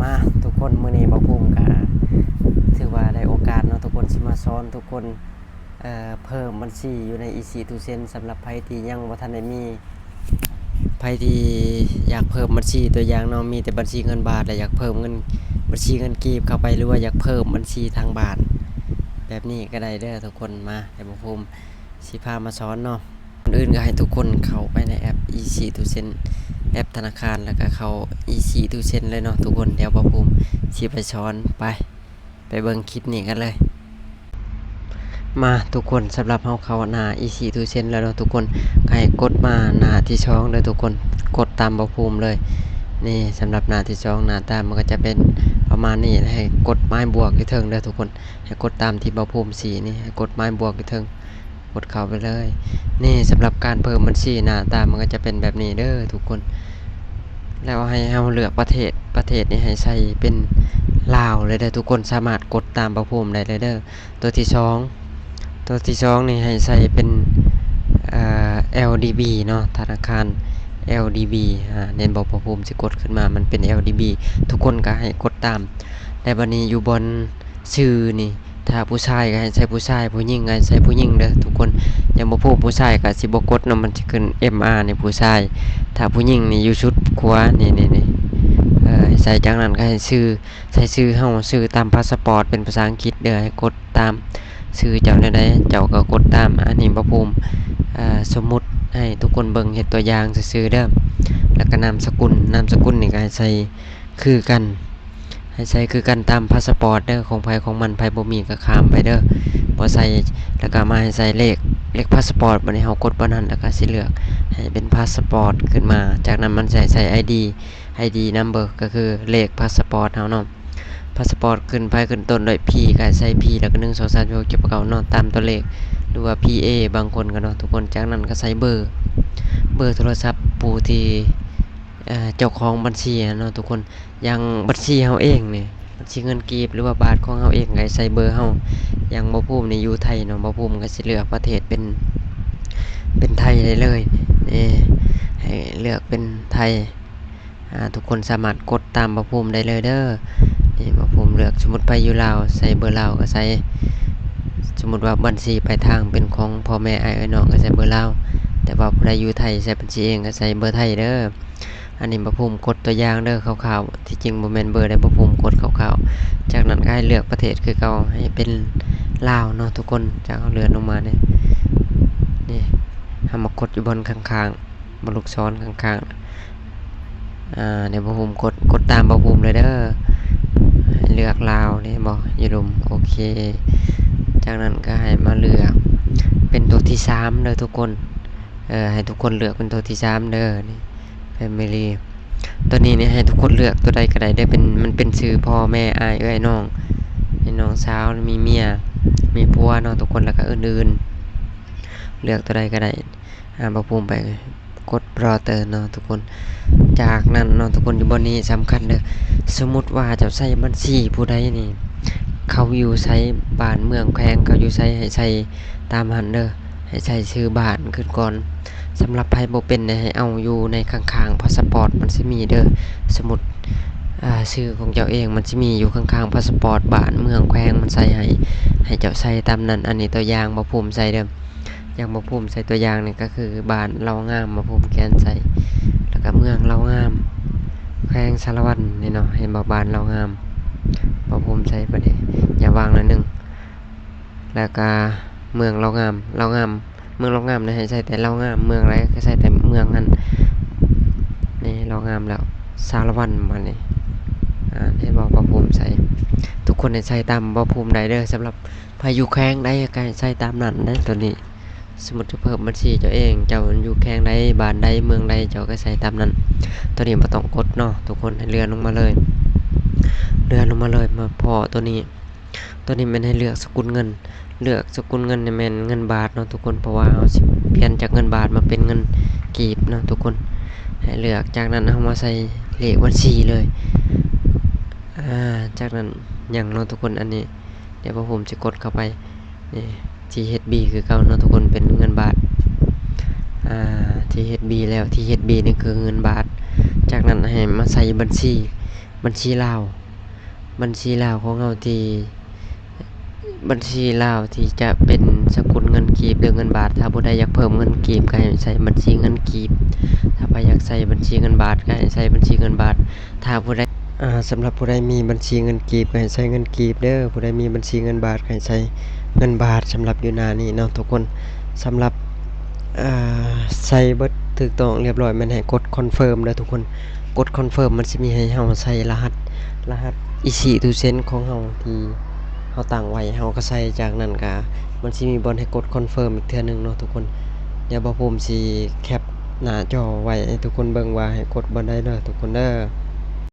ມາທຸກຄົນ, ມື້ນີ້ບ່າວພູມກະຖືວ່າໄດ້ໂອກາດເນາະທຸກຄົນ, ຊິມາສອນທຸກຄົນ ເອີ ເພີ່ມບັນຊີຢູ່ໃນ Easy to Send ສຳລັບໃຜທີ່ຍັງບໍ່ທັນໄດ້ມີ, ໃຜທີ່ຢາກເພີ່ມບັນຊີ ຕົວຢ່າງເນາະ, ມີແຕ່ບັນຊີເງິນບາດ ແລະ ຢາກເພີ່ມເງິນ ບັນຊີເງິນກີບເຂົ້າໄປ ຫຼືວ່າຢາກເພີ່ມບັນຊີທາງບ້ານ ແບບນີ້ກໍໄດ້ເດີທຸກຄົນ. ມາ ດຽວບ່າວພູມຊິພາມາສອນເນາະ. ກ່ອນອື່ນກໍໃຫ້ທຸກຄົນເຂົ້າໄປໃນແອັບ Easy to Send ແອັບທະນາຄານ ແລ້ວກໍເຂົ້າ Easy to Send ເລີຍເນາະທຸກຄົນ. ດຽວບ່າວພູມຊິໄປສອນ ໄປ ໄປເບິ່ງຄລິບນີ້ກັນເລີຍ. ມາທຸກຄົນ, ສຳລັບເຮົາເຂົ້າໜ້າ Easy to Send ແລ້ວເນາະທຸກຄົນ, ໃຫ້ກົດມາໜ້າທີສອງເດີທຸກຄົນ, ກົດຕາມບ່າວພູມເລີຍ. ນີ້ ສຳລັບໜ້າທີສອງ ໜ້າຕາມັນກໍຈະເປັນປະມານນີ້, ໃຫ້ກົດໝາຍບວກຢູ່ເທິງເດີທຸກຄົນ, ໃຫ້ກົດຕາມທີ່ບ່າວພູມຊີ້ນີ້, ໃຫ້ກົດໝາຍບວກຢູ່ເທິງ. ກົດເຂົ້າໄປເລີຍ. ນີ້ ສຳລັບການເພີ່ມບັນຊີ ໜ້າຕາມັນກໍຈະເປັນແບບນີ້ເດີທຸກຄົນ. ແລ້ວໃຫ້ເຮົາເລືອກປະເທດ, ປະເທດນີ້ໃຫ້ໃສ່ເປັນລາວເລີຍເດີທຸກຄົນ, ສາມາດກົດຕາມບ່າວພູມໄດ້ເລີຍເດີ. ຕົວທີສອງ, ຕົວທີສອງນີ້ໃຫ້ໃສ່ເປັນ ເອີ ແອລດີບີ ເນາະ, ທະນາຄານ ແອລດີບີ. ອາ ແມ່ນບໍ່, ບ່າວພູມຊິກົດຂຶ້ນມາ ມັນເປັນ ແອລດີບີ ທຸກຄົນກໍໃຫ້ກົດຕາມ. ແລ້ວບັດນີ້ຢູ່ບ່ອນ ຊື່ນີ້ ຖ້າຜູ້ຊາຍກໍໃຫ້ໃສ່ຜູ້ຊາຍ, ຜູ້ຍິງກໍໃຫ້ໃສ່ຜູ້ຍິງເດີທຸກຄົນ. ຢ່າງບ່າວພູມຜູ້ຊາຍກໍຊິບໍ່ກົດເນາະ, ມັນຊິຂຶ້ນເອັມອານີ້ຜູ້ຊາຍ, ຖ້າຜູ້ຍິງນີ້ຢູ່ສຸດຂວາ ນີ້ໆໆ ເອີ ໃສ່. ຈາກນັ້ນກໍໃຫ້ຊື່, ໃສ່ຊື່ເຮົາ, ຊື່ຕາມພາສະປອດເປັນພາສາອັງກິດເດີ, ໃຫ້ກົດຕາມຊື່ເຈົ້າແນວໃດ ເຈົ້າກໍກົດຕາມ. ອັນນີ້ບ່າວພູມ ເອີ ສົມມຸດໃຫ້ທຸກຄົນເບິ່ງ, ເຮັດຕົວຢ່າງຊື່ໆເດີ. ແລ້ວກໍນາມສະກຸນ, ນາມສະກຸນນີ້ກໍໃຫ້ໃສ່ຄືກັນ ໃຫ້ໃສ່ຄືກັນຕາມພາສະປອດເດີ, ຂອງໃຜຂອງມັນ, ໃຜບໍ່ມີກໍຂ້າມໄປເດີ, ບໍ່ໃສ່. ແລ້ວກໍມາໃຫ້ໃສ່ເລກ, ເລກພາສະປອດ. ບັດນີ້ເຮົາກົດບ່ອນນັ້ນ ແລ້ວກໍຊິເລືອກໃຫ້ເປັນພາສະປອດຂຶ້ນມາ. ຈາກນັ້ນມັນໃຫ້ໃສ່ໄອດີ, ໄອດີນຳເບີ ກໍຄືເລກພາສະປອດເຮົາເນາະ. ພາສະປອດຂຶ້ນທ້າຍຂຶ້ນຕົ້ນດ້ວຍ P ກໍໃສ່ P ແລ້ວກໍ ໜຶ່ງ ສອງ ສາມ ສີ່ ຫົກ ເຈັດ ແປດ ເກົ້າ ເນາະ, ຕາມຕົວເລກ ຫຼືວ່າ P A ບາງຄົນກໍເນາະທຸກຄົນ. ຈາກນັ້ນກໍໃສ່ເບີ, ເບີໂທລະສັບຜູ້ທີ່ ເອີ ເຈົ້າຂອງບັນຊີຫັ້ນເນາະທຸກຄົນ. ຢ່າງບັນຊີເຮົາເອງນີ້, ບັນຊີເງິນກີບ ຫຼືວ່າບາດຂອງເຮົາເອງ ໃຫ້ໃສ່ເບີເຮົາ. ຢ່າງບ່າວພູມນີ້ຢູ່ໄທເນາະ, ບ່າວພູມກໍຊິເລືອກປະເທດເປັນ ເປັນໄທໄດ້ເລີຍ. ນີ້ ໃຫ້ເລືອກເປັນໄທ. ອາ ທຸກຄົນສາມາດກົດຕາມບ່າວພູມໄດ້ເລີຍເດີ. ນີ້ ບ່າວພູມເລືອກ, ສົມມຸດໃຜຢູ່ລາວ ໃສ່ເບີລາວກໍໃສ່, ສົມມຸດວ່າບັນຊີປາຍທາງເປັນຂອງພໍ່ແມ່ອ້າຍເອື້ອຍນ້ອງ ກໍໃສ່ເບີລາວ, ແຕ່ວ່າຜູ້ໃດຢູ່ໄທໃສ່ບັນຊີເອງ ກໍໃສ່ເບີໄທເດີ. ອັນນີ້ບ່າວພູມກົດຕົວຢ່າງເດີ ຄ່າວໆ, ທີ່ຈິງບໍ່ແມ່ນເບີໃດ, ບ່າວພູມກົດຄ່າວໆ. ຈາກນັ້ນກໍໃຫ້ເລືອກປະເທດຄືເກົ່າ, ໃຫ້ເປັນລາວເນາະທຸກຄົນ. ຈາກເຮົາເລື່ອນລົງມານີ້, ນີ້ ເຮົາມາກົດຢູ່ບ່ອນຂ້າງໆ, ບ່ອນລູກສອນຂ້າງໆ. ອາ ດຽວບ່າວພູມກົດ, ກົດຕາມບ່າວພູມເລີຍເດີ. ໃຫ້ເລືອກລາວນີ້ ເຫັນບໍ່ ຢູ່ລຸ່ມ, ໂອເຄ. ຈາກນັ້ນກໍໃຫ້ມາເລືອກເປັນຕົວທີສາມເດີທຸກຄົນ. ເອີ ໃຫ້ທຸກຄົນເລືອກເປັນຕົວທີສາມເດີ ນີ້ Family. ຕົວນີ້ນີ້ໃຫ້ທຸກຄົນເລືອກຕົວໃດກໍໄດ້ເດີ, ເປັນ, ມັນເປັນຊື່ພໍ່ແມ່ອ້າຍເອື້ອຍນ້ອງ, ມີນ້ອງສາວ, ມີເມຍ, ມີຜົວເນາະທຸກຄົນ, ແລ້ວກໍອື່ນໆ, ເລືອກຕົວໃດກໍໄດ້. ອາ ບ່າວພູມໄປກົດ Browser ເນາະທຸກຄົນ. ຈາກນັ້ນເນາະທຸກຄົນ, ຢູ່ບ່ອນນີ້ສຳຄັນເດີ, ສົມມຸດວ່າເຈົ້າໃຊ້ບັນຊີຜູ້ໃດນີ້, ເຂົາຢູ່ໃສ, ບ້ານເມືອງແຂວງເຂົາຢູ່ໃສ, ໃຫ້ໃສ່ຕາມຫັ້ນເດີ. ໃຫ້ໃສ່ຊື່ບ້ານຂຶ້ນກ່ອນ. ສຳລັບໃຜບໍ່ເປັນນີ້ ໃຫ້ເອົາຢູ່ໃນຂ້າງໆພາສະປອດ ມັນຊິມີເດີ. ສົມມຸດ ອາ ຊື່ຂອງເຈົ້າເອງ ມັນຊິມີຢູ່ຂ້າງໆພາສະປອດ ບ້ານເມືອງແຂວງ ມັນໃສ່ໃຫ້, ໃຫ້ເຈົ້າໃສ່ຕາມນັ້ນ. ອັນນີ້ຕົວຢ່າງບ່າວພູມໃສ່ເດີ. ຢ່າງບ່າວພູມໃສ່ຕົວຢ່າງນີ້ກໍຄືບ້ານເລົ່າງາມ, ບ່າວພູມຂຽນໃສ່, ແລ້ວກໍເມືອງເລົ່າງາມ, ແຂວງສາລະວັນນີ້ເນາະ, ເຫັນບໍ່ ບ້ານເລົ່າງາມ, ບ່າວພູມໃສ່ປະເດ ຢ່າວາງໜ້ອຍໜຶ່ງ. ແລ້ວກະເມືອງເລົ່າງາມ, ເລົ່າງາມ, ເມືອງເລົ່າງາມນີ້ໃຫ້ໃສ່ແຕ່ເລົ່າງາມ, ເມືອງໃດກໍໃສ່ແຕ່ເມືອງຫັ້ນ. ນີ້ເລົ່າງາມແລ້ວ ສາລະວັນບາດນີ້. ອາ ເຫັນບໍ່ ບ່າວພູມໃສ່, ທຸກຄົນໃຫ້ໃສ່ຕາມບ່າວພູມໄດ້ເດີ. ສຳລັບໃຜຢູ່ແຂວງໃດກໍໃຫ້ໃສ່ຕາມນັ້ນເດີ ຕົວນີ້. ສົມມຸດຈະເພີ່ມບັນຊີເຈົ້າເອງ, ເຈົ້າຢູ່ແຂວງໃດ, ບ້ານໃດ, ເມືອງໃດ, ເຈົ້າກໍໃສ່ຕາມນັ້ນ. ຕົວນີ້ບໍ່ຕ້ອງກົດເນາະ ທຸກຄົນ, ໃຫ້ເລື່ອນລົງມາເລີຍ, ເລື່ອນລົງມາເລີຍ ມາພໍ້ຕົວນີ້. ຕົວນີ້ແມ່ນໃຫ້ເລືອກສະກຸນເງິນ, ເລືອກສະກຸນເງິນນີ້ແມ່ນເງິນບາດເນາະທຸກຄົນ, ເພາະວ່າເຮົາຊິປ່ຽນຈາກເງິນບາດມາເປັນເງິນກີບເນາະທຸກຄົນ, ໃຫ້ເລືອກ. ຈາກນັ້ນເຮົາມາໃສ່ເລກບັນຊີເລີຍ. ອາ ຈາກນັ້ນຍັງເນາະທຸກຄົນ, ອັນນີ້ດຽວບ່າວພູມຊິກົດເຂົ້າໄປ. ນີ້ ທີເອັດບີ ຄືເກົ່າເນາະທຸກຄົນ, ເປັນເງິນບາດ. ອາ ທີເອັດບີ ແລ້ວ, ທີເອັດບີ ນີ້ຄືເງິນບາດ. ຈາກນັ້ນໃຫ້ມາໃສ່ບັນຊີ, ມ ບັນຊີລາວ ບັນຊີລາວຂອງເຮົາທີ່ ບັນຊີລາວທີ່ຈະເປັນສະກຸນເງິນກີບ ຫຼື ເງິນບາດ. ຖ້າຜູ້ໃດຢາກເພີ່ມເງິນກີບ ກໍໃຫ້ໃສ່ບັນຊີເງິນກີບ, ຖ້າໃຜຢາກໃສ່ບັນຊີເງິນບາດ ກໍໃຫ້ໃສ່ບັນຊີເງິນບາດ. ຖ້າຜູ້ໃດ ອ່າ ສຳລັບຜູ້ໃດມີບັນຊີເງິນກີບ ກໍໃຫ້ໃສ່ເງິນກີບເດີ, ຜູ້ໃດມີບັນຊີເງິນບາດ ກໍໃຫ້ໃສ່ເງິນບາດ. ສຳລັບຢູ່ໜ້ານີ້ເນາະທຸກຄົນ ສຳລັບ ອ່າ ໃສ່ເບິດຖືກຕ້ອງຮຽບຮ້ອຍ ແມ່ນໃຫ້ກົດຄອນເຟີມເດີທຸກຄົນ. ກົດຄອນເຟີມ ມັນຊິມີໃຫ້ເຮົາໃສ່ລະຫັດ ລະຫັດອີຊີທູເຊັນຂອງເຮົາທີ່ເຮົາຕັ້ງໄວ້ ເຮົາກໍໃສ່. ຈາກນັ້ນກໍມັນຊິມີບ່ອນໃຫ້ກົດຄອນເຟີມອີກເທື່ອໜຶ່ງເນາະທຸກຄົນ. ດຽວບ່າວພູມຊິແຄັບໜ້າຈໍໄວ້ໃຫ້ທຸກຄົນເບິ່ງວ່າໃຫ້ກົດບ່ອນໃດເດີທຸກຄົນເດີ.